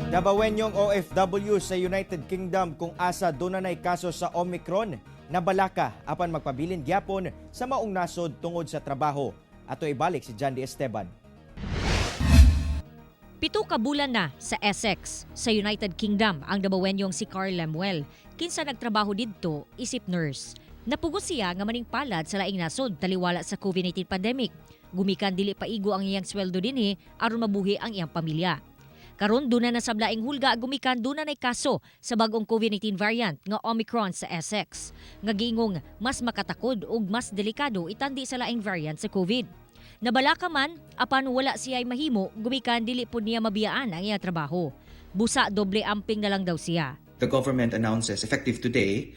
Dabawenyong OFW sa United Kingdom kung asa dunay kaso sa Omicron, nabalaka apan magpabilin gyapon sa maong nasod tungod sa trabaho. Ato ibalik si Jandy Esteban. 7 ka bulan na sa Essex, sa United Kingdom, ang Dabawenyong si Carl Lemuel, kinsa nagtrabaho didto isip nurse. Napugos siya nga maningpalad sa laing nasod taliwala sa COVID-19 pandemic. Gumikan dili paigo ang iyang sweldo dinhi aron mabuhi ang iyang pamilya. Karon duna na sa laing hulga gumikan duna nay kaso sa bagong COVID-19 variant nga Omicron sa Essex. Nga giingong mas makatakod ug mas delikado itandi sa laing variant sa COVID. Nabalaka man, apan wala siya'y mahimo gumikan dili pud niya mabiyaan ang iyang trabaho. Busa doble amping na lang daw siya. The government announces, effective today,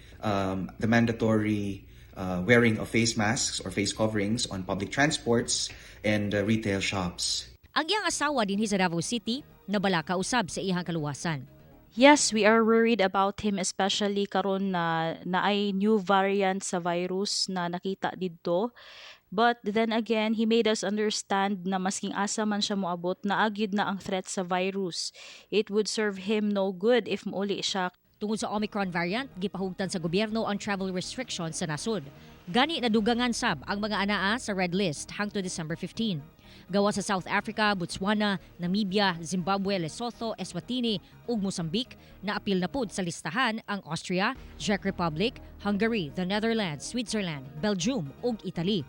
the mandatory wearing of face masks or face coverings on public transports and retail shops. Ang iyang asawa dinhi sa Davao City, nabalaka usab sa iyang kaluwasan. Yes, we are worried about him, especially karon na naay new variant sa virus na nakita didto. But then again, he made us understand na masking asa man siya moabot, naa gyud na ang threat sa virus. It would serve him no good if muuli siya. Tungod sa Omicron variant, gipahugtan sa gobyerno ang travel restrictions sa nasod. Gani nadugangan sab ang mga anaa sa red list hangtod December 15. Gawas sa South Africa, Botswana, Namibia, Zimbabwe, Lesotho, Eswatini ug Mozambique, naapil na pud sa listahan ang Austria, Czech Republic, Hungary, the Netherlands, Switzerland, Belgium ug Italy.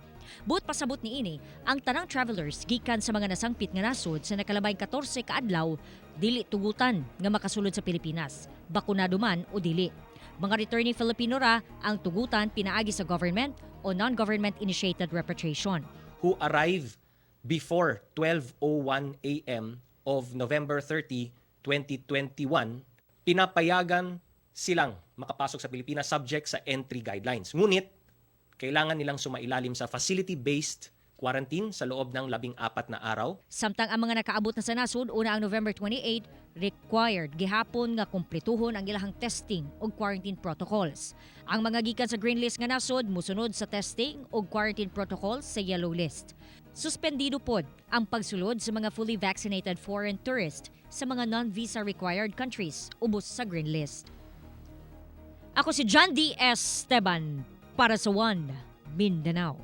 Buot pasabot niini, ang tanang travelers gikan sa mga nasangpit nga nasod sa nakalabay 14 ka adlaw dili tugutan nga makasulod sa Pilipinas, bakunado man o dili. Mga returning Filipino ra ang tugutan pinaagi sa government o non-government initiated repatriation. Who arrive before 12:01 a.m. of November 30, 2021, pinapayagan silang makapasok sa Pilipinas subject sa entry guidelines. Ngunit, kailangan nilang sumailalim sa facility-based quarantine sa loob ng 14 na araw. Samtang ang mga nakaabot na sa nasod una ang November 28, required gihapon nga kumpletuhon ang ilahang testing ug quarantine protocols. Ang mga gikan sa green list nga nasod musunod sa testing ug quarantine protocols sa yellow list. Suspendido pod ang pagsulod sa mga fully vaccinated foreign tourist sa mga non-visa required countries ubos sa green list. Ako si John D. Esteban para sa One Mindanao.